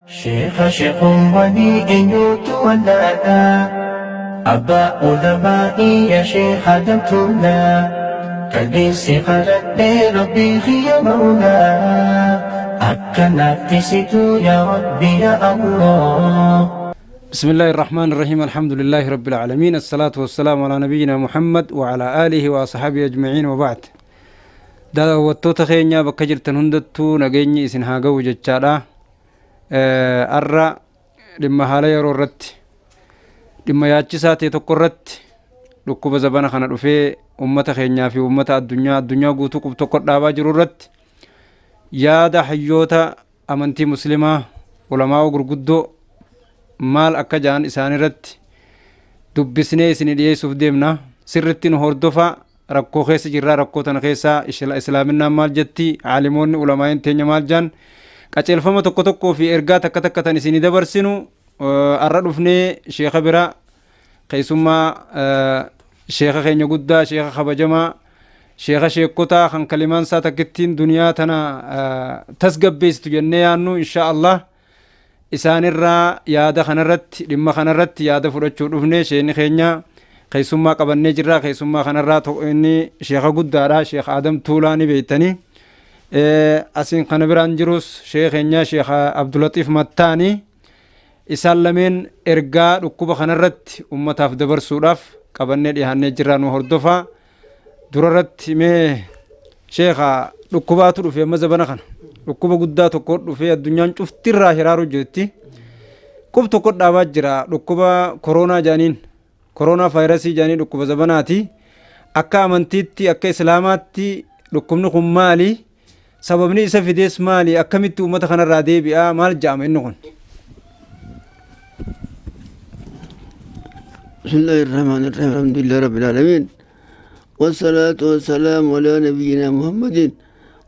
Sheekha sheekhumwanii eenyutu wallaala? Abbaa ulamaa'ii yaa sheekha damtuulaa. Qalbiin si kadhadhee rabbii kiyya mawlaa. Akka naaf tisitu yaa rabbi yaa Allah. بسم الله الرحمن الرحيم، الحمد لله رب العالمين، الصلاة والسلام على نبينا محمد وعلى آله وأصحابه أجمعين، وبعد. Daawwattoota keenya bakka jirtan hundattuu nageenyi isin haa ga'u jechaadha. Har'a dhimma haala yeroo irratti, dhimma yaachisaa ta'e tokko irratti, dhukkuba zabana kana dhufee ummata keenyaa fi ummata addunyaa guutuu qub tokko dhaabaa jiru irratti yaada hayyoota amantii muslimaa, ulamaa'oo gurguddoo maal akka ja'an isaan irratti dubbisnee isin dhiyeessuuf deemna. Sirritti nu hordofaa. Rakkoo keessa jirraa, rakkoo tana keessaa islaaminaan maal jetti, aalimoonni ulamaa'in teenya maal jaan, qajeelfama tokko tokkoo fi ergaa takka takka tan isinii dabarsinu har'a dhufnee sheeka bira, keessummaa sheeka keenya guddaa, sheeka kabajamaa, sheeka sheekotaa kan kalimaan isaa takkittiin duniyaa tana tasgabbeessitu jennee yaannu, insha Allah isaanirraa yaada kanarratti, dhimma kanarratti yaada fudhachuu dhufne. Sheekni keenya keessummaa qabannee jirra. Keessummaa kanarraa inni sheeka guddaadha, Sheek Adam Tuulaa ni beektanii. Asiin kana biraan jirus sheeka keenya, Sheeka Abdulatiif Mattaanii. Isaan lameen ergaa dhukkuba kanarratti ummataaf dabarsuudhaaf qabannee dhiyaannee jirra, nu hordofaa. Durarratti mee sheeka, dhukkubaatu dhufe amma zabana kana, dhukkuba guddaa tokko dhufee addunyaan cuftirraa hiraaru jirti, qub tokko dhaabaa jira. Dhukkuba koronaa jaaniin, koronaa vaayirasii jaanii, dhukkuba zabanaati. Akka amantiitti, akka islaamaatti dhukkubni kun maali? Sababni isa fidees maali? Akkamitti uummata kanarraa deebi'a? Maal ja'ama inni kun? بسم الله الرحمن الرحيم، الحمد لله رب العالمين، والصلاة والسلام على نبينا محمد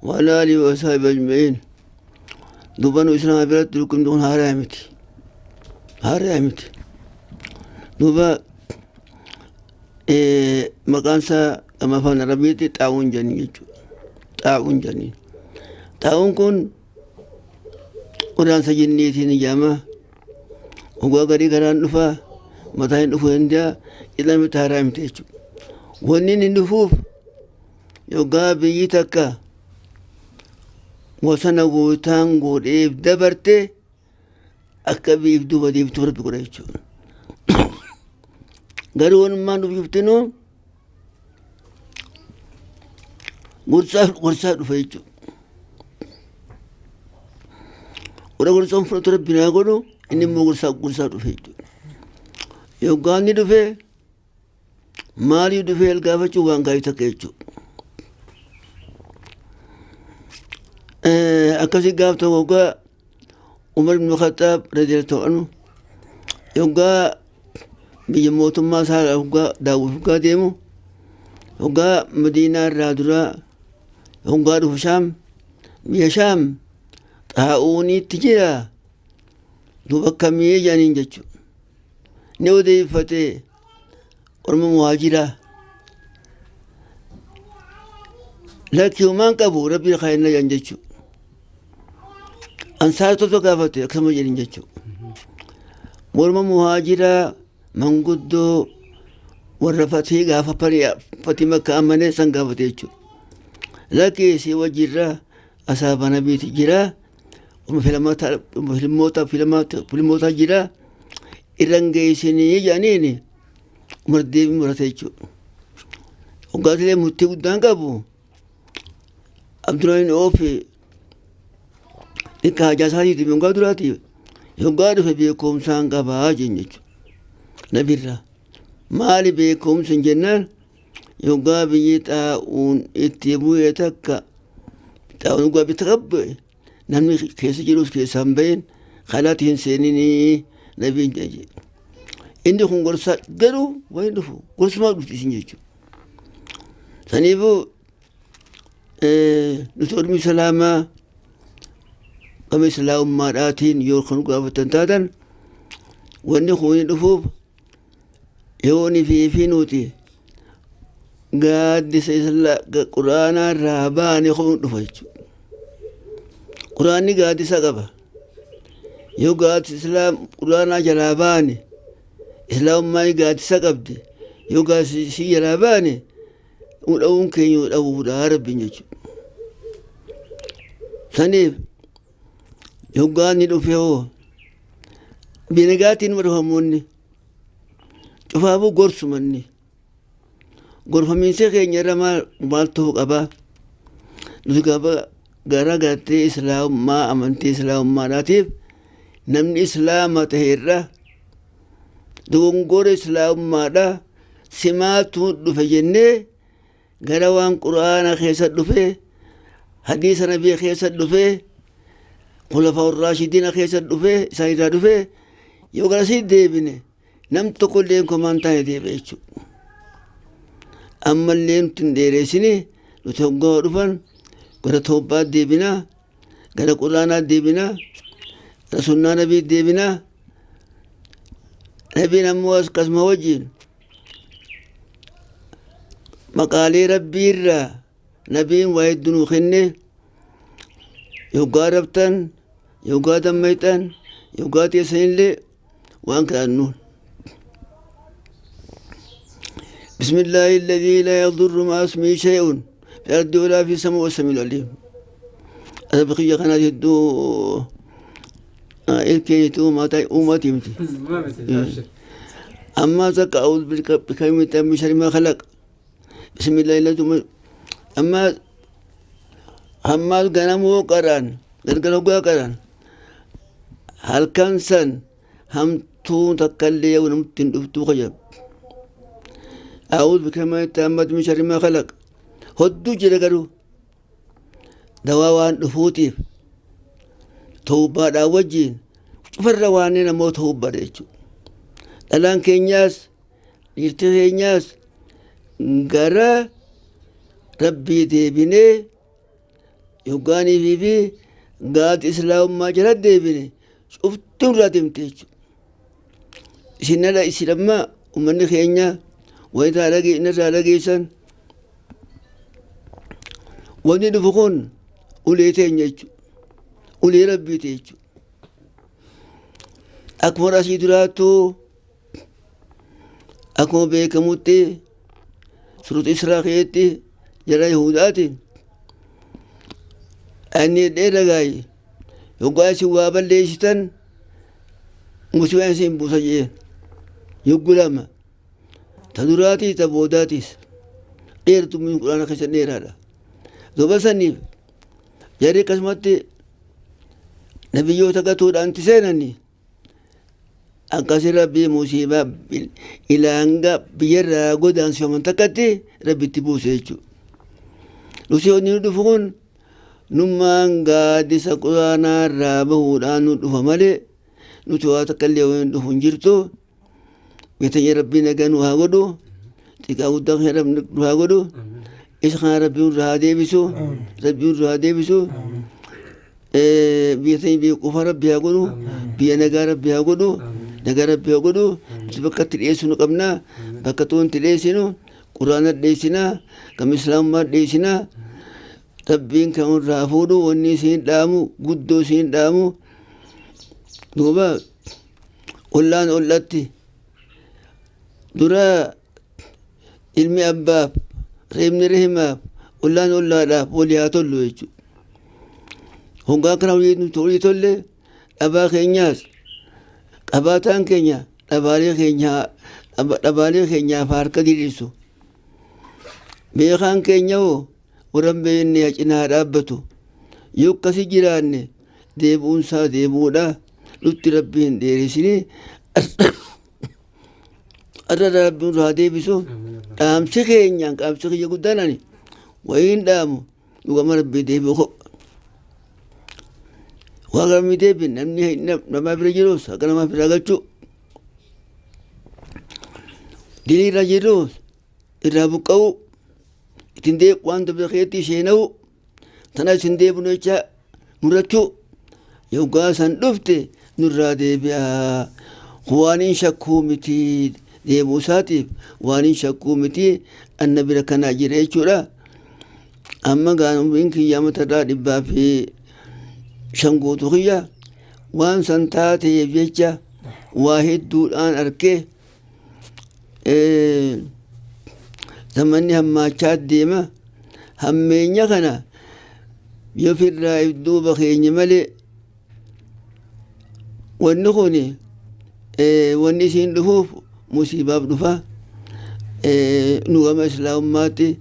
وعلى آله وصحبه أجمعين. دوبانو إسلام برات لكم دون هارامتي هارامتي. دوبا إيه مقانسا كما فان ربيتي تعاون جنين، تعاون جنين. تعاون كون waraansa jinniitiin ijaama ogaa garii karaan dhufaa mataa hin dhufuu danda'a, jedhame haaraa miti jechuudha. Wanni inni dhufuuf yoggaa biyyi takka bosona gootaan godheef dabarte akka biyyiif duuba deebtuu rabbi godha jechuudha. Garuu wanummaan dhufu juftinuu gorsaaf gorsaa dhufa jechuudha. Warra gorsaan fudhatu rabbi naa godhu, inni immoo gorsaa gorsaa dhufe jechuudha. Yoggaa inni dhufe maalii dhufee gaafachuu waan gaarii takka jechuudha. Akkasii gaaf tokko yoggaa Umar ibn Khattaab radiyallahu anhu yoggaa biyya mootummaa isaa yoggaa daawwatu, yoggaa deemu, yoggaa Madiinaa irraa duraa yoggaa dhufu Shaam, biyya Shaam xaa'uuniitti jira, duuba akkamii jedhaniin jechuudha. Ni odeeffate orma muhaajiraa. Lakki, homaan qabu, rabbi kaayinna jedhan jechuudha. Ansaar tokko gaafate, akkasuma jedhin jechuudha. Morma muhaajiraa manguddoo warra fatii gaafa fatii makka amane san gaafate jechuudha. Lakki, si wajjirra asaaba nabiiti jira. Filmoota jira, irran geessinii jedhaniini Umar deebii murate jechuudha. Hoggaatilee murtii guddaan qabu Abdurrahman Oofi dhikka hajaa isaatiif yoggaa duraati yoggaa dhufe beekumsaan qabaa jenna jechuudha. Nabirraa maali beekumsa jennaan, yoggaa biyyi xaa'uun itti bu'e takka, xaa'uun yoggaa bitta qabbe, namni keessa jirus keessaan bahin kalaatti hin seeninii nabiin jedhe. Inni kun gorsa, garuu waan dhufu gorsumaa dhufti isin jechuudha. Saniifuu nuti ormi islaamaa gama islaamummaadhaatiin yoo kan gaafatan taatan, wanni kun dhufuuf yoonii fi nuti gaaddisa quraanaa irraa baane kun dhufa jechuudha. Quraanni gaaddisa qaba. Yoo gaaddisa islaam quraanaa jalaa baane islaamummaa gaaddisa qabdi. Yoo gaaddisa isii jalaa baane dhawuun keenya dhawuudha rabbiin jechuudha. Saniif yoggaa inni dhufe hoo binagaatiin dhufamoonni cufaafuu gorsumanni. Gorfamiinsa keenya irra maal maal ta'uu qaba? Nuti gaafa gara gartee islaamummaa amantii islaamummaadhaatiif namni islaama ta'e irra dogongora islaamummaadha simaatu dhufe jennee gara waan quraana keessa dhufe hadiisa nabii keessa dhufe khulafaa raashidiina keessa dhufe isaan irraa dhufe yoo garasii deebine Nam tokko illee komaan taane deebi'e jechuudha. Ammallee nuti hin dheereessine nuti hoggaa dhufan gara toobbaa deebinaa, gara quraanaa deebinaa, gara sunnaa nabii deebinaa. Nabiin ammoo akkasuma wajjin maqaalee rabbii irraa nabiin waa hedduu nuu kenne yoggaa rabtan yoggaa dammayxan yoggaa teessanillee waan kadhannuun. بسم الله الذي لا يضر مع اسمه شيء في الأرض ولا في السماء والسميع العليم. أسبقية كانت هدو إلكي أمتي متي. أما زكا أعوذ بكلمة من شر ما خلق. بسم الله الذي أما hammaas ganamoo qaraan galgala hoggaa qaraan halkan san hamtuun takka illee yoo namatti hin dhuftuu kaja a'uudhu bikalimaati taammati min sharri maa khalaq hodduu jira garuu dawaa waan dhufuutiif tawbaadhaan wajjiin cufarra waan namoota tawbaadha jechuudha. Dhalaan keenyaas dhiirti keenyaas gara rabbii deebinee yoggaaniifii fi gaati islaamummaa jala deebine cufti irraa deemte jechuudha. Isin nala isin amma uummanni keenya wayita irraa dhageessan wanni dhufu kun ulee teenya jechuudha. Ulee rabbiiti jechuudha. Akkuma asii duraattuu akkuma beekamutti suruta Israa keessatti jara Yihudaatiin ani dheera gaayi yoggaa isin waa balleessitan musibaan isin buusa jeen yoggu lama ta duraatii ta boodaatiis dheertu min quraana keessa dheeraadha duuba saniif jarri akkasumatti nabiyyoota gatuudhaan itti seenanii Akkasi Rabbi musiibaa ilaa hanga biyyarraa godaansifaman takkatti Rabbi itti buuse jechuudha. Nuti wanni nu dhufu kun nummaan gaaddisa quraanaa irraa bahuudhaan nu dhufa malee nuti waa takka illee waan dhufu hin jirtu. Biyya Rabbi nagaa nu haa godhu. Xiqqaa guddaa kana Rabbi nu haa godhu. Isa kana Rabbi nurraa haa deebisu. Rabbi nurraa haa deebisu. Biyya teenya biyya quufaa Rabbi haa godhu. Biyya nagaa Rabbi haa godhu. Nagaa Rabbi haa godhu. Nuti bakka itti dhiyeessinu qabna. Bakka tuun itti dhiyeessinu Quraana dhiyeessina. Kam Islaamummaa dhiyeessina. Rabbiin kan irraa fuudhu wanni isiin dhaamu guddoo isiin dhaamu. Duuba ollaan ollatti dura ilmi abbaaf reemni reemaaf ollaan ollaadhaaf walii haa tollu jechuudha. Hoggaa kana walii tolle dhabaa keenyaas qabaataan keenya dhabaalee keenya dhabaalee keenyaaf harka diriirsu. Beekaan keenya hoo warra hin beekne haa cinaa dhaabbatu. Yoo akkasi jiraanne deebi'uun isaa deebi'uudha. Nutti rabbi hin dheeresini. Arra rabbi nurraa deebisu. Dhaamsi keenyaan dhaamsi kiyya guddaan ani wayiin dhaamu dhugama rabbi deebi'u ko. Waa rabbi deebi namni nama bira jirus akka nama bira galchuu. Dilii irra jirus irraa buqqa'uu ittiin deebi'u waan dabra keetti seena'uu tana isin deebinu jecha murachuu yoggaa san dhufte nurraa deebi'a waan hin shakkuu miti deebuu isaatiif waan hin shakkuu miti anna bira kanaa jira jechuudha. Amma gaan umriin kiyya matarraa 105 guutuu kiyya. Waan san taateef jecha waa hedduudhaan arkee zamanni hammaachaa deema. Hammeenya kana yoo firraa if duuba keenya malee wanni kun wanni isiin dhufuuf musiibaaf dhufa. Nu gama islaamummaatti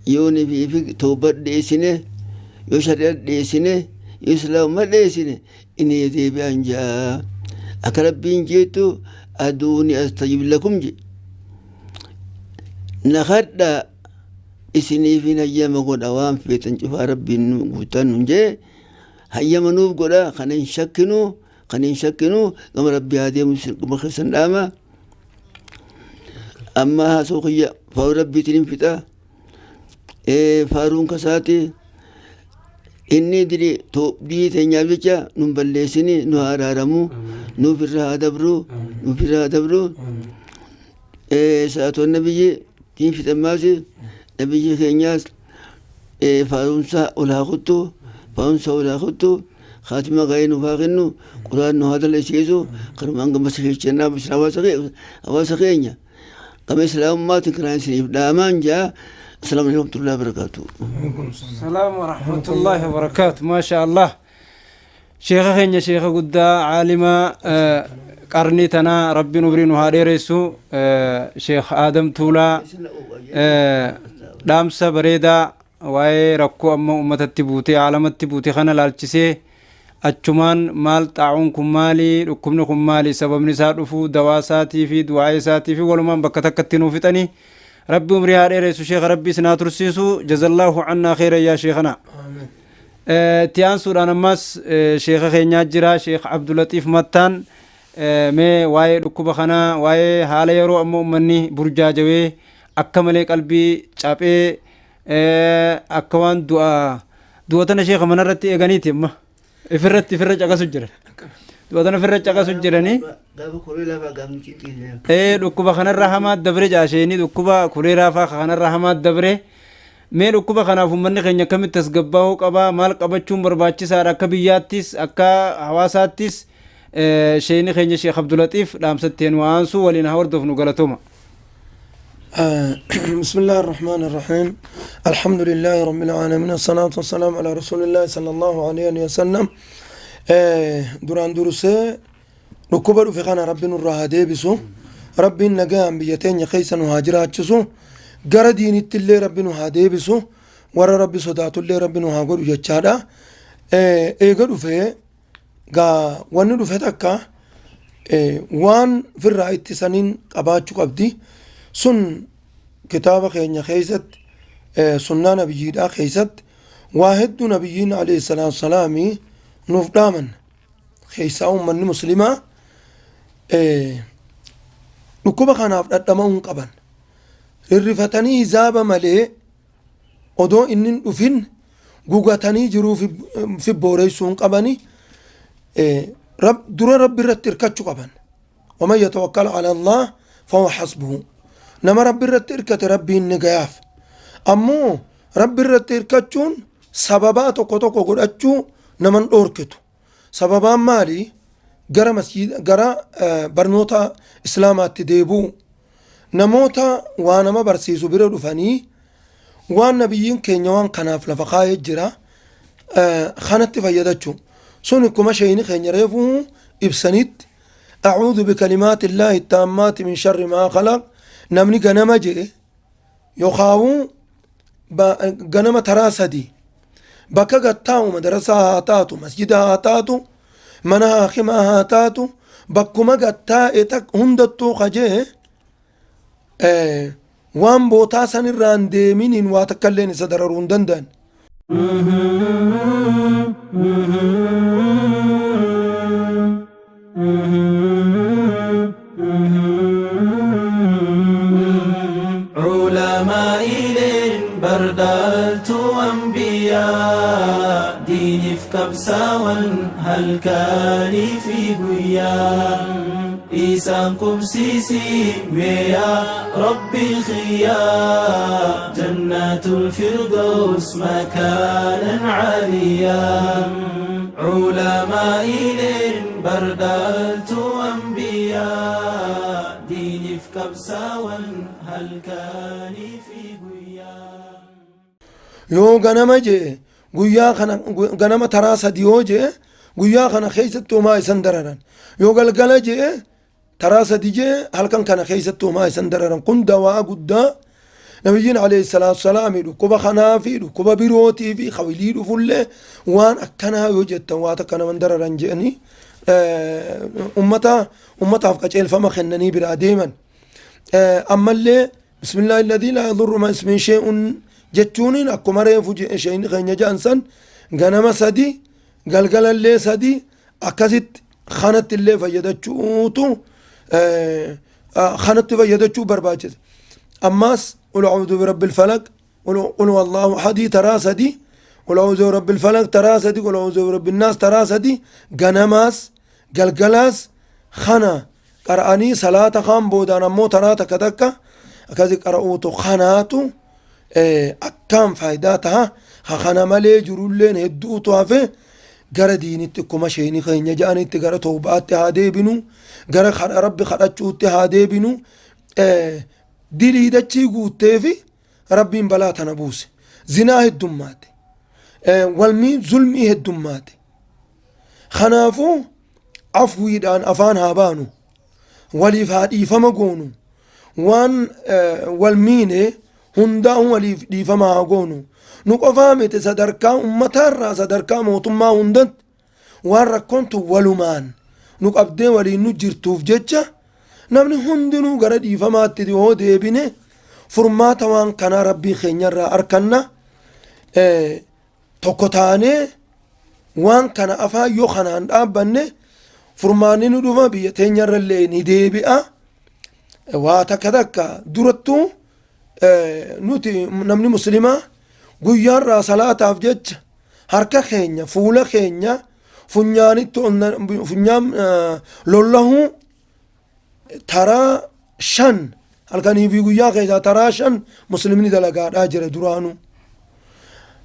yoo ni fi tooba dhiyeessine, yoo shari'a dhiyeessine, yoo islaamummaa dhiyeessine, inni deebi'an jaa. Akka Rabbiin jeettu aduuni astajib lakum je na kadhaa isiniifin hayyama godha waan feetan cufaa Rabbiin nu guutaan nun jee hayyama nuuf godha. Kana hin shakkinu, kan hin shakkinu. Gama Rabbii haa deemu gama keessan dhaama. Amma haasoo kiyya faaruu Rabbiitiin hin fixa. Faaruun kasaati inni diri biyyi teenyaaf jecha nun balleessini, nu haa araaramu, nuuf irra haa dabru, nuuf irra haa dabru. Salaatoon nabiyyi tiin fixammaas nabiyyi keenyaas faaruunsa ol haa kuttu, faaruunsa ol haa kuttu. Khaatima gaarii nuuf haa kennu, Quraan nu haa dalasiisu. Kanumaan gama keenya hawaasa keenya gama islaamummaatiin kanaan isiniif dhaamaan jaa. Asalaamu alaikum warahmatullahi wabarakatuh. السلام ورحمة الله وبركاته. ما شاء الله شيخ خينيا، شيخ قدا، عالمة قرني تنا، ربي نبري نهاديرسو شيخ آدم تولا dhaamsa bareedaa waa'ee rakkoo amma uummatatti buutee aalamatti buute kana laalchisee, achumaan maal xaa'uun kun maali, dhukkubni kun maali, sababni isaa dhufuu, dawaa isaatii fi du'aa isaatii fi walumaan bakka takkatti nuu fixanii. Rabbi umrii haa dheeressu sheekha, Rabbi isin haa tursiisu. Jazallaahu cannaa khayran yaa sheekhana. Itti aansuudhaan ammas sheeka keenyaa jira, Sheekh Abdulatiif Mattaan. Mee waa'ee dhukkuba kanaa, waa'ee haala yeroo amma uummanni burjaajawee akka malee qalbii caphee akka waan du'a du'a tana sheeka manarratti eeganiiti amma ifirratti ifirra caqasu jira, du'a tana ifirra caqasu jiranii. Gaafa koree lafaa gaafni cinqiisee. Dhukkuba kanarra hamaa dabre jaasheenii, dhukkuba kuleeraa faa kanarra hamaa dabre. Mee dhukkuba kanaaf uummanni keenya akkamitti tasgabbaa'uu qaba, maal qabachuun barbaachisaadha, akka biyyaattis akka hawaasaattis, sheeni keenya Sheekh Abdulatiif dhaamsatteen waan waliin haa hordofnu. Galatooma. بسم الله الرحمن الرحيم، الحمد لله رب العالمين، الصلاة والسلام على رسول الله صلى الله عليه وسلم. Duraan dursee dhukkuba dhufe kana Rabbi nurraa haa deebisu, Rabbiin nagaan biyya teenya keessa nu haa jiraachisu, gara diinitti illee Rabbi nu haa deebisu, warra Rabbi sodaatullee Rabbi nu haa godhu jechaadha. Eega dhufe gaa wanni dhufe takka waan firraa ittisaniin qabaachuu qabdi. Sun kitaaba keenya keessatti, sunnaa nabiyyiidhaa keessatti waa hedduu nabiyyiin alayhi salaatu salaamii nuuf dhaaman. Keessaa uummanni muslimaa dhukkuba kanaaf dhadhama'uu hin qaban. Rirrifatanii hizaaba malee odoo inni hin dhufin gugatanii jiruu fi booreessuu hin qabani. Dura Rabbi irratti hirkachuu qaban. ومن يتوكل على الله فهو حسبه. Nama Rabbi irratti hirkate Rabbiin ni gayaaf. Ammoo Rabbi irratti hirkachuun sababaa tokko tokko godhachuu naman dhoorkitu. Sababaan maali? Gara masjida, gara barnoota islaamaatti deebi'u, namoota waa nama barsiisu bira dhufanii waan nabiyyiin keenya waan kanaaf lafa kaayee jira kanatti fayyadachuu. Sun akkuma sheeyni keenya reefuu ibsanitti, أعوذ بكلمات الله التامات من شر ما خلق. Namni ganama jedhe yookaan ganama taraa sadi bakka gattaa'u, madarasaa haa taatu, masjida haa taatu, mana haakimaa haa taatu, bakkuma gattaa'e hundattuu kajee waan bootaa san irraan deeminiin waa takka illeen isa dararuu hin danda'an. Ulamaa'ileen bardaaltu ambiyaa diiniif qabsaawwan halkanii fi guyyaa. Isaan qubsiisi mee yaa Rabbii khiyyaa Jannatul Firdaws makaanan caaliyyaa Culamaa'ileen bardaaltu anbiyaa Diiniif qabsaawan halkaanii fi guyyaa. Yoo ganama je'e guyyaa kana ganama taraa sadi yoo je'e guyyaa kana keessatti homaa isan dararan. Yoo galgala je'e taraa sadi je'e halkan kana keessatti homaa isan dararan. Kun dawaa guddaa nabiyyiin alayhi salaatu salaami dhukkuba kanaa fi dhukkuba birootii fi kawilii dhufullee waan akkanaa yoo jettan waa takka naman dararan je'anii ummata ummataaf qaceelfama kennanii biraa deeman. Ammallee bismillaahi alladhii laa yadurru ma ismihi shay'un jechuuniin akkuma reefu sheeyni keenya jedhan san ganama sadi galgalallee sadi akkasitti kanatti illee fayyadachuutu kanatti fayyadachuu barbaachisa. Ammaas qul a'uudhu birabbil falaq qul huwallahu ahadii taraa sadi qul a'uudhu birabbil falaq taraa sadi qul a'uudhu birabbin naas taraa sadi ganamaas galgalaas kana qara'anii salaata kaan boodaan ammoo taraa takka takka akkasi qara'uutu kanaatu akkaan faayidaa taha. Ka kana malee jirulleen hedduutu hafe. Gara diinitti akkuma sheeyni keenya ja'anitti gara tawbaatti haa deebinu, gara kadha rabbi kadhachuutti haa deebinu. Dilii dachii guutteefi rabbiin balaa tana buuse. Zinaa heddummaate, walmii zulmii heddummaate. Kanaafuu afwiidhaan afaan haa baanu, waliif haa dhiifama goonu, waan wal miine hundaa'u waliif dhiifama haa goonu. Nu qofaa miti, sadarkaa ummataarraa sadarkaa mootummaa hundatti waan rakkoon tun walumaan nu qabdee waliin nu jirtuuf jecha namni hundinuu gara dhiifamaatti yoo deebine furmaata waan kanaa rabbii keenyarraa arkanna. Tokko taanee waan kana afaan yoo kanaan dhaabbanne furmaanni nu dhufa, biyya teenyarra illee ni deebi'a. Waa takka takka durattuu nuti namni muslimaa guyyaarraa salaataaf jecha harka keenya fuula keenya funyaanitti funyaan lollahuu taraa shan halkanii fi guyyaa keessaa taraa shan muslimni dalagaadhaa jira duraanuu.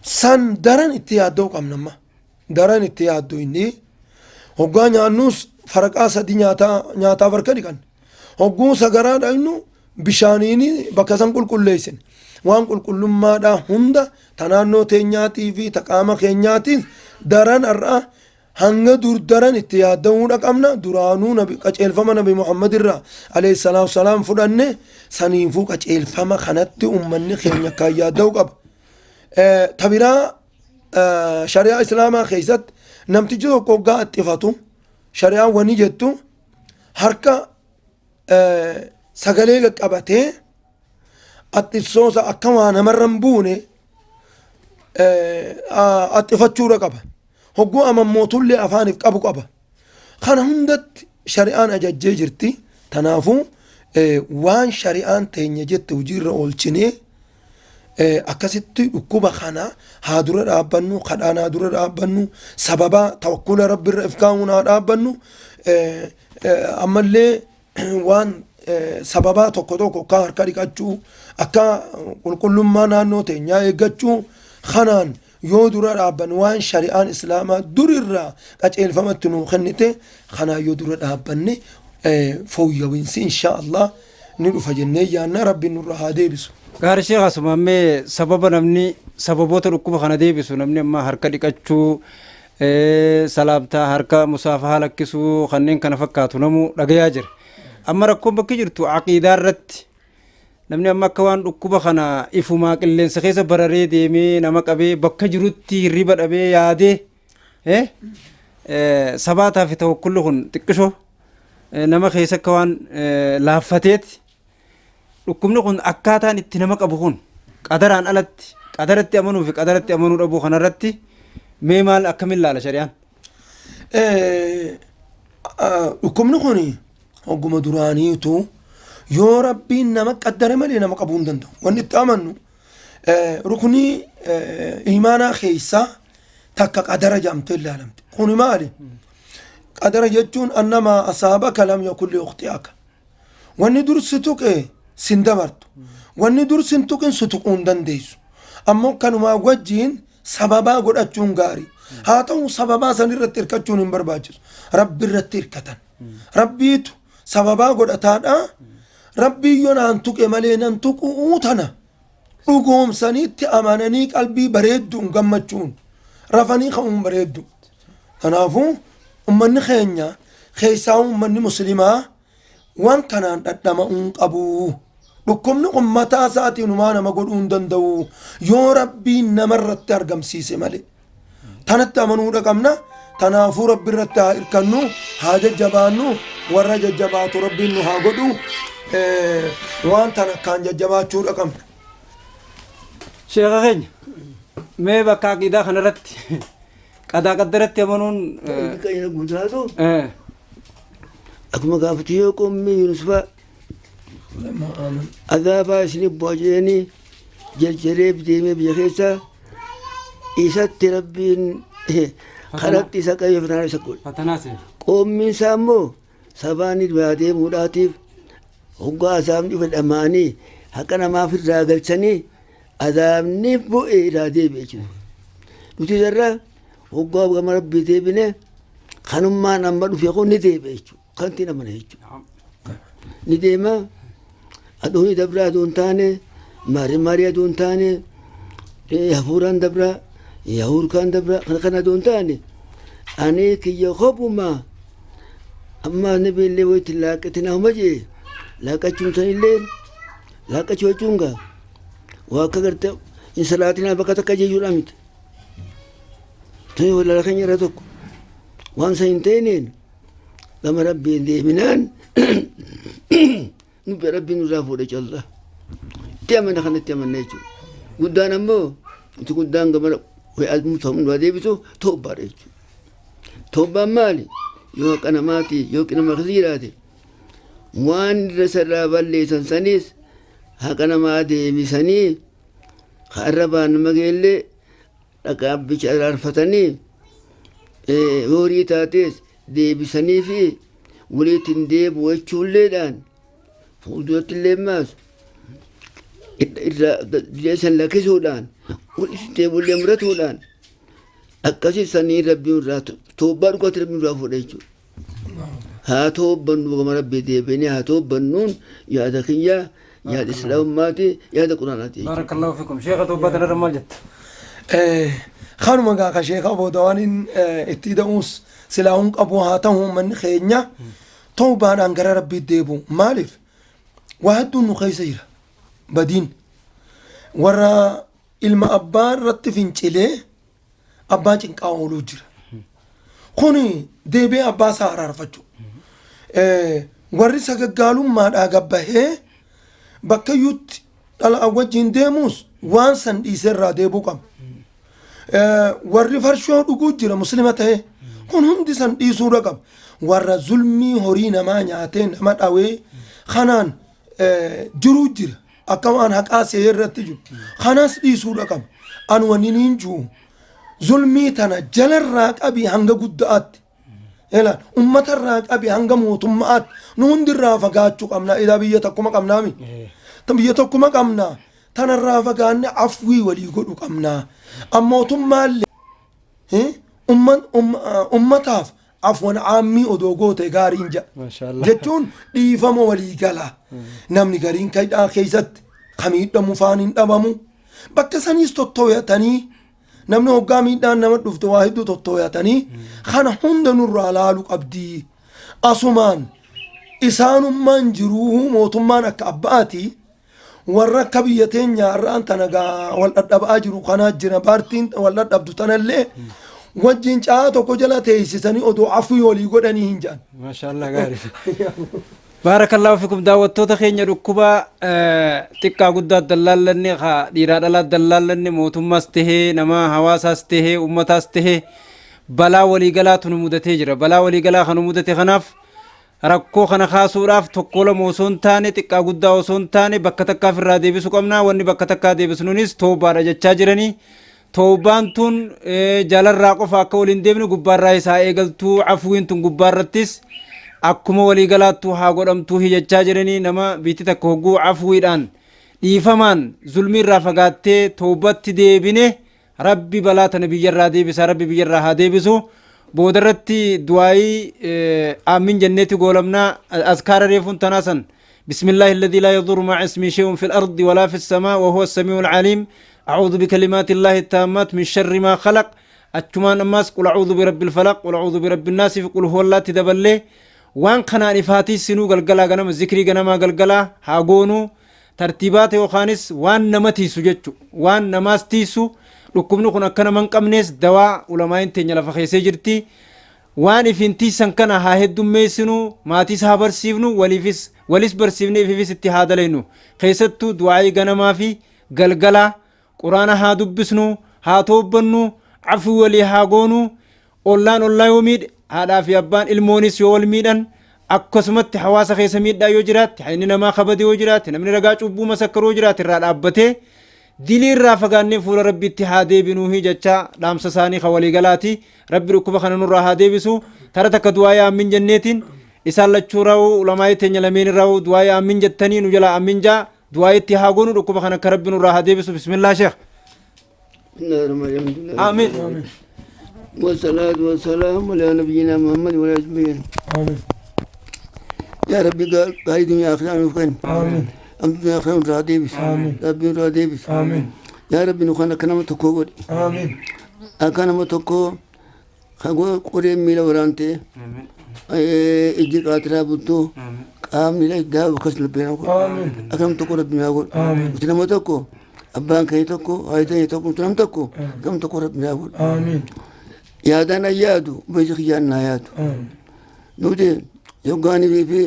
San daran itti yaaddoo qabna amma. Daran itti yaaddoo inni hoggaa nyaannuus faraqaa sadi nyaataa nyaataaf harka dhiqan. Hogguu sagaraa dhaqnu bishaaniin bakka san qulqulleessin. Waan qulqullummaadhaa hunda ta naannoo teenyaatii fi ta qaama keenyaatiin daran har'a hanga dur daran itti yaadda'uudha qabna. Duraanuu nabi qaceelfama nabi Muhammad irraa alayhi salaatu salaam fudhanne, saniifuu qaceelfama kanatti ummanni keenya akkaan yaadda'uu qaba. Ta biraa, shari'aa islaamaa keessatti namtichi tokko hoggaa axxifatu shari'aan wani jettu harka sagalee qaqqabatee axxifsoosa akka waa namarra hin buune axxifachuudha qaba. Hogguu amammootullee afaaniif qabu qaba. Kana hundatti shari'aan ajajjee jirti. Tanaafuu waan shari'aan teenya jette hojiirra oolchinee akkasitti dhukkuba kana haa dura dhaabbannu, kadhaan haa dura dhaabbannu, sababa tawakkula rabbirra if kaa'uun haa dhaabbannu. Ammallee waan sababaa tokko tokko akka harka dhiqachuu, akka qulqullummaa naannoo teenyaa eeggachuu kanaan yoo dura dhaabbannu, waan shari'aan islaamaa durirraa qaceelfamatti nuu kennite kanaan yoo dura dhaabbanne fooyya'insi insha Allah ni dhufa jennee yaanna. Rabbiin nurra haa deebisu. Gaarii Sheekh, asuma ammee sababa namni sababoota dhukkuba kana deebisu namni amma harka dhiqachuu, salaamtaa harka musaafahaa lakkisuu kanneen kana fakkaatu namuu dhagayaa jira. Amma rakkoon bakki jirtu aqiidaa irratti namni amma akka waan dhukkuba kana ifumaa qilleensa keessa bararee deemee nama qabee bakka jirutti hirriba dhabee yaadee sabaataa fi tawakkulli kun xiqqishoo nama keessa akka waan laaffateeti. Dhukkubni kun akkaataan itti nama qabu kun qadaraan alatti qadaratti amanuu fi qadaratti amanuu dhabuu kanarratti mee maal akkamiin laala shari'aan? Dhukkubni kun hogguma duraaniitu yoo rabbiin nama qaddare malee nama qabuu hin danda'u. Wanni itti amannu ruknii imaanaa keessaa takka qadara jedhamtee ilaalamte. Kuni maali? Qadara jechuun annamaa asaabaka lam yakun liyukhti'aka. Wanni dur si tuqe sin dabartu. Wanni dur sin tuqin si tuquu hin dandeessu. Ammoo kanumaa wajjiin sababaa godhachuun gaarii. Haa ta'u, sababaa san irratti hirkachuun hin barbaachisu. Rabbi irratti hirkatan. Rabbiitu sababaa godhataadha. Rabbiin yoo naan tuqe malee nan tuquu tana dhugoomsaniitti amananii qalbii bareedduun gammachuun rafanii ka'uun bareeddu. Kanaafuu ummanni keenya, keessaa ummanni muslimaa, waan kanaan dhadhama'uu hin qabu. Dhukkubni kun mataa isaatiin humaa nama godhuu hin danda'u yoo Rabbiin namarratti argamsiise malee. Tanatti amanuudha qabna. Tanaafuu Rabbi irratti haa hirkannu, haa jajjabaannu, warra jajjabaatu Rabbiin nu haa godhu. Waan tana akkaan jajjabaachuudha qabna. Sheekha keenya, mee bakka aqiidaa kanarratti qadaa qaddaratti amanuun Qayyina guutaatu akkuma gaafatu yoo qommii Yunus fa'a azaabaa isin bu'a jedhanii jarjaree deemee biyya keessaa isatti Rabbiin karatti isa qabee fatanaa isa godhe. Fatanaa seera. Qoommiin isaa immoo sabaan irraa deemuudhaatiif hoggaa azaabni dhufe dhama'anii haqa namaaf irraa galchanii azaabni bu'e irraa deebi'e jechuudha. Nuti irraa hoggaa gama Rabbii deebine kanummaan amma dhufe kun ni deebi'e jechuudha. Kan ittiin amane jechuudha. Ni deema, aduun dabraa aduu hin taane, maarii maarii aduu hin taane, hafuuraan dabraa, hafuurkaan dabraa, kana kana aduu hin taane, ani kiyya kophuma amma nabi illee wayitti laaqatina homa jee laaqachuun sanillee laaqachuu jechuun gaa waa akka garte hin salaatinaa bakka takka jechuudha miti. Tuni walaala keenya irra tokko waan san hin ta'ineen gama Rabbiin deebinaan nu Rabbiin nurraa fuudhe calla. Itti amana, kanatti amanna jechuudha. Guddaan ammoo itti guddaan gama nu deebisu toobbaadha jechuudha. Toobbaan maali? Yoo haqa namaati yoo nama keessa jiraate waan irra sarraa balleessan sanis haqa namaa deebisanii arrabaan nama geellee dhaqaa bicha araarfatanii, horii taates deebisanii fi walitti hin deebi'u jechuulleedhaan fuulduratti illee maas irra san lakkisuudhaan walitti deebi'ullee muratuudhaan akkasii sanii Rabbiin irraa toobbaa dhugaatti Rabbiin irraa fuudha jechuudha. Haa toobbannu, gama Rabbii deebinee haa toobbannuun yaada kiyyaa, yaada Islaamummaati, yaada Quraanaati jechuudha. Barakallahu fikum. Sheekha, toobbaa tanarra maal jetta? Kanuma gaa ka sheeka booda waan hin itti ida'uus silaa hun qabu. Haa ta'u, uummanni keenya tawbaadhaan gara Rabbii deebi'u. Maaliif? Waa hedduun nu keessa jira. Badiin warra ilma abbaa irratti fincilee abbaa cinqaa ooluu jira. Kuni deebi'ee abbaa isaa araarfachuu. Warri sagaggaalummaadhaa gabbahee bakka iyyuutti dhala wajjin deemuus waan san dhiisee irraa deebuu qaba. Warri farshoo dhuguu jira muslima ta'ee, kun hundi san dhiisuudha qaba. Warra zulmii horii namaa nyaatee nama dhawee kanaan jiruu jira. Akka waan haqaa se'ee irratti jiru. Kanas dhiisuudha qaba. Ani wanni niin jiru zulmii tana jalarraa qabii hanga guddaatti. Elaan uummatarraa qabii hanga mootummaatti nu hundirraa fagaachuu qabna. Ilaa, biyya tokkuma qabnaami. Biyya tokkuma qabna. Tanarraa fagaanne afwii walii godhu qabna. Mootummaallee ummataaf afwan aammii odoo goote gaariin jedha. Maashaallah. Jechuun dhiifama walii gala. Namni gariin kaidhaa keessatti kamiidhamu faan hin dhabamu. Bakka saniis tottooyatanii, namni hoggaa miidhaan nama dhufte waa hedduu tottooyatanii kana hunda nurraa laalu qabdi. Asumaan isaanummaan jiruu mootummaan akka abbaati warra akka biyya teenya har'aan tana gaa wal dhadhabaa jiru kanaa jira. Paartiin wal dhadhabdu tanallee wajjin caa tokko jala teessisanii odoo afii walii godhanii hin jedhan. Maashaallah, gaarii. Baarakallahu fikum. Daawwattoota keenya, dhukkuba xiqqaa guddaa dallaallanne, dhiiraa dhalaa dallaallanne, mootummaas tahee nama hawaasaas tahee ummataas tahee balaa waliigalaatu nu mudatee jira. Balaa waliigalaa kan nu mudate kanaaf rakkoo kana kaasuudhaaf tokko lama osoo hin taane, xiqqaa guddaa osoo hin taane, bakka takkaaf irraa deebisuu qabna. Wanni bakka takkaa deebisnuunis toobaadha jechaa jiranii. Tawbaan tun jalarraa qofa akka waliin deemne gubbaarraa isaa eegaltuu, afwiin tun gubbaarrattis akkuma waliigalaattuu haa godhamtuu jechaa jiranii. Nama biitti takka hogguu afwiidhaan, dhiifamaan, zulmiirraa fagaattee tawbatti deebine, Rabbi balaa tana biyyarraa deebisa. Rabbi biyyarraa haa deebisu. Boodarratti du'aayii aamin jenneeti goolamnaa. Azkaara reefuun tanaa san: بسم الله الذي لا يضر مع اسمه شيء في الأرض ولا في السماء وهو السميع العليم، أعوذ بكلمات الله التامات من شر ما خلق. Achumaan ammas قل أعوذ برب الفلق، قل أعوذ برب الناس، قل هو الله daballee waan kanaan ifaatii sinuu galgalaa ganama zikrii ganamaa galgalaa haa goonuu. Tartiibaata yookaanis waan nama tiisu jechu, waan namaas tiisu, dhukkubni kun akka nama hin qabnees dawaa ulamaayin teenya lafa keessee jirti. Waan ifin tiisan kana haa heddummeessinu, maatiis haa barsiifnu, waliifis walis barsiifne, ifiifis itti haa dalaynu. Keessattuu du'aayii ganamaa fi galgalaa, Quraana haa dubbisnu, haa toobbannu, afuu walii haa goonu. Ollaan ollaa yoo miidhe, haadhaa fi abbaan ilmoonis yoo wal miidhan, akkasumatti hawaasa keessa miidhaa yoo jiraatte, inni namaa kabade yoo jiraate, namni ragaa cubbuu masakkaruu yoo jiraate, irraa dhaabbatee dilii irraa fagaannee fuula Rabbiitti haa deebinuuhi jecha dhaamsa isaanii kan waliigalaati. Rabbi dhukkuba kana nurraa haa deebisu. Tara takka du'aa aammin jenneetiin isaan lachuu raa'u, ulamaa'ii teenya lameen raa'u, du'aa aammin jettanii nu jalaa aammin jaa, du'aa itti haa goonu, dhukkuba kana akka Rabbi nurraa haa deebisu. Bismillaa, sheekh. Amiin. والصلاة والسلام على نبينا محمد وعلى آله وصحبه. آمين. يا ربي gaarii دنيا آخرة نوفن. آمين. أم دنيا آخرة nurraa deebis. آمين. Rabbi nurraa deebis. آمين. Yaa Rabbi, nu kan akka nama tokkoo godhi. آمين. Akka nama tokkoo kan qoreen miila waraantee, ijji qaatiraa bultoo, qaamni daabu akkas lubbeen godhi. آمين. Akka nama tokko Rabbi naa godhi. آمين. Nuti nama tokko, abbaan keenya tokko, haati keenya tokko, nuti nama tokko, nama tokko Rabbi naa godhi. آمين. Yaadaan an yaadu beeksi kiyyaan naa yaadu. آمين. Nuti yoggaanii fi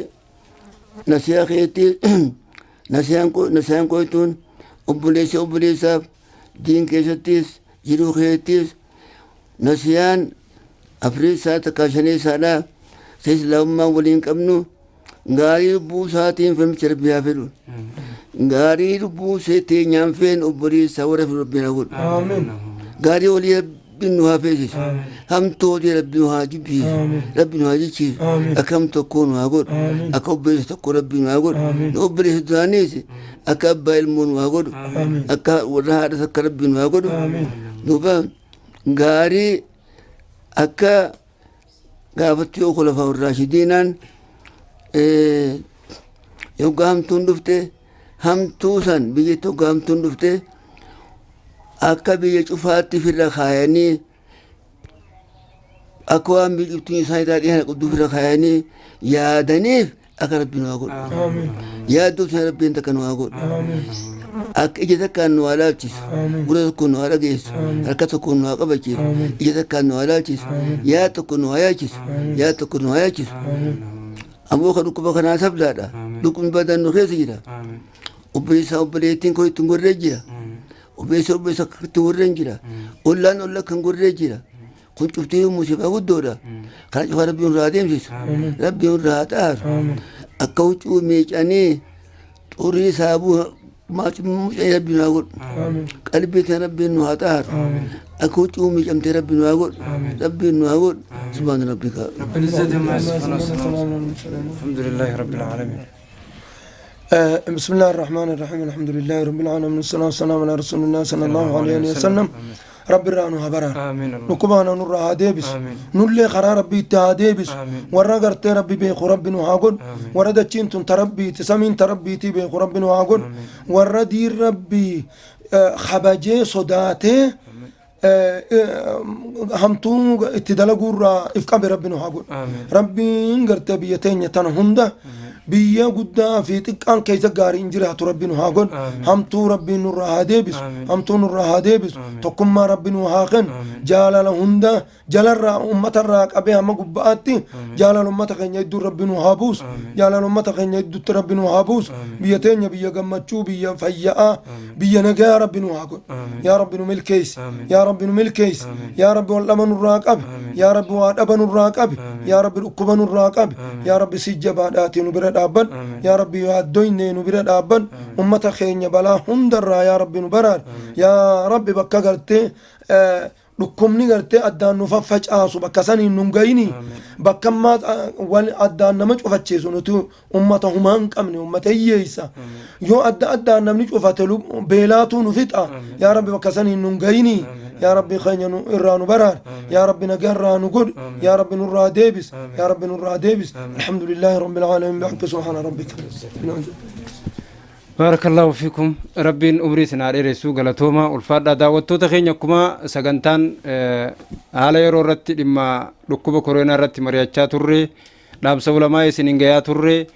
nasiyaa keetti nasiyaan qoytuun obboleessa obboleessaaf diin keessattis jiruu keettis nasiyaan afurii isaa takka shanii isaadhaa isa Islaamummaa waliin qabnu gaarii lubbuu isaatiin femicha Rabbi haa fedhu. Gaarii lubbuu seetee nyaan feen obboleessaa warra fedhu Rabbi haa godhu. آمين. Gaarii olii Rabbi nu haa feesisu. Hamtuu olii Rabbi nu haa jibbisiisu. Amiin. Rabbi nu haa jichiisu. Amiin. Akka ham tokkoo nu haa godhu. Amiin. Akka obboleessa tokko Rabbi nu haa godhu. Amiin. Nu obboleessa duraaniis akka abbaa ilmoo nu haa godhu. Amiin. Akka warra haadha takka Rabbi nu haa godhu. آمين. Duuba gaarii akka gaafatti yoo khulafaa raashidiinaan yoggaa hamtuun dhufte, hamtuu san biyyatti yoggaa hamtuun dhufte, akka biyya cufaatti firra kaayanii, akka waan biqiltuun isaan irraa dhiyaana qabdu firra kaayanii yaadaniif akka Rabbi nu haa godhu. آمين. Yaaddoo sana Rabbiin takka nu haa godhu. آمين. Akka ija takkaan nu haa laalchisu. Amiin. Gurra tokkoon nu haa dhageessu. Harka tokkoon nu haa qabachiisu. Amiin. Ija takkaan nu haa laalchisu. Yaa tokko nu haa yaachisu. Yaa tokko nu haa yaachisu. Ammoo kan dhukkuba kanaa sablaadha. Dhukkubni badaan nu keessa jira. Obboleessa obboleettiin koo ittiin gorree jira. Obboleessa obboleessa akka ittiin gorreen jira. Ollaan olla kan gorree jira. Kun cuftii musiibaa guddoodha. Kana cufaa Rabbiin irraa adeemsisu. Rabbiin irraa haa xaaru. Akka huccuu miicanii xurii saabuu mucanii Rabbiin haa godhu. آمين. Qalbii tana Rabbiin nu haa xaaru. Akka huccuu miicamtee Rabbiin nu haa godhu. Rabbiin nu haa godhu. سبحان ربك. رب العزة عما يصفون، الحمد لله رب العالمين. بسم الله الرحمن الرحيم، الحمد لله رب العالمين، والصلاة والسلام على رسول الله صلى الله عليه وسلم. Rabbi irraa nu haa baraaru. آمين الله. Dhukkuba kana nurraa haa deebisu. Amiin. Nullee karaa Rabbiitti haa deebisu. Amiin. Warra gartee Rabbi beeku Rabbi nu haa godhu. Amiin. Warra dachiin tun ta Rabbiiti, samiin ta Rabbiitii beeku Rabbi nu haa godhu. Warra diin Rabbii kabajee sodaatee hamtuu itti dalaguurraa if qabe Rabbi nu haa godhu. Amiin. Rabbiin gartee biyya teenya tana hunda, biyya guddaa fi xiqqaan keessa gaariin jiraatu Rabbi nu haa godhu. Amiin. Hamtuu Rabbiin nurraa haa deebisu. Amiin. Hamtuu nurraa haa deebisu. Amiin. Tokkummaa Rabbi nu haa kennu. Amiin. Jaalala hunda jalarraa uummatarraa qabee hamma gubbaatti jaalala uummata keenya hedduu Rabbi nu haa buusu. Amiin. Jaalala uummata keenya hedduutti Rabbi nu haa buusu. Amiin. Biyya teenya biyya gammachuu, biyya fayyaa, biyya nagaa Rabbi nu haa godhu. Amiin. Yaa Rabbi nu milkeessi. Amiin. Yaa Rabbi nu milkeessi. Amiin. Yaa Rabbi wal dhaba nurraa qabi. Amiin. Yaa Rabbi waa dhaba nurraa qabi. Amiin. Yaa Rabbi dhukkuba nurraa qabi. Amiin. Yaa Rabbi si jabaadhaatii nu bira. bira dhaabbadhu. Yaa Rabbi yaaddoyne nu bira dhaabbadhu. Ummata keenya balaa hundarraa yaa Rabbi nu baraar. Yaa Rabbi bakka gartee dhukkubni gartee addaan nu faffacaasu bakka saniin nun gayini. Bakka ammaa wal addaan nama cufachiisu nuti ummata humaa hin qabne, ummata hiyyeessa. Yoo adda addaan namni cufate beelaatu nu fixa. Yaa Rabbi bakka saniin nun gayini. Yaa Rabbi keenya nu irraa nu baraar. Yaa Rabbi nagaa irraa nu godhi. Yaa Rabbi nurraa deebis. Yaa Rabbi nurraa deebis. Alhamdulillahi Rabbil Aalamiin bihaqqi subhaana rabbika. Baarakallahu fiikum. Rabbiin umrii isin haa dheeressu. Galatooma, ulfaadhaa. Daawwattoota keenya, akkuma sagantaan haala yeroo irratti dhimma dhukkuba koronaa irratti mari'achaa turre, dhaamsa ulamaa isin hin gayaa turre,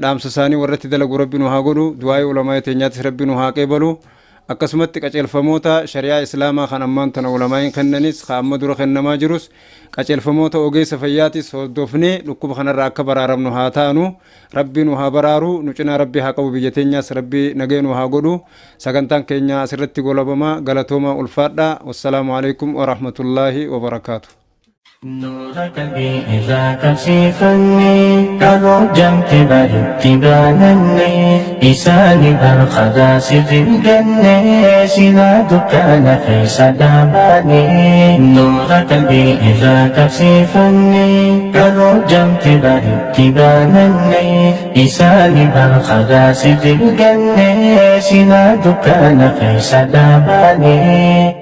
dhaamsa isaanii warratti dalagu Rabbi nu haa godhu. Du'aa'ii ulamaa teenyaatis Rabbi nu haa qeebalu. Akkasumatti qajeelfamoota shari'aa Islaamaa kan ammaan tana ulamaa'iin kennanis, kan amma dura kennamaa jirus, qajeelfamoota ogeessa fayyaatis hordofnee dhukkuba kanarraa akka baraaramnu haa taanu. Rabbi nu haa baraaru, nu cinaa Rabbi haa qabu, biyya teenyaas Rabbi nagee nu haa godhu. Sagantaan keenya asirratti golabama. Galatooma, ulfaadha. Wassalaamu alaikum warahmatullaahi wabarakaatu. نور قلبي إذا كشفني كرجمت بارتبانني إساني برخدا سجنني سلا دكان في سداباني. نور قلبي إذا كشفني كرجمت بارتبانني إساني برخدا سجنني سلا دكان في سداباني.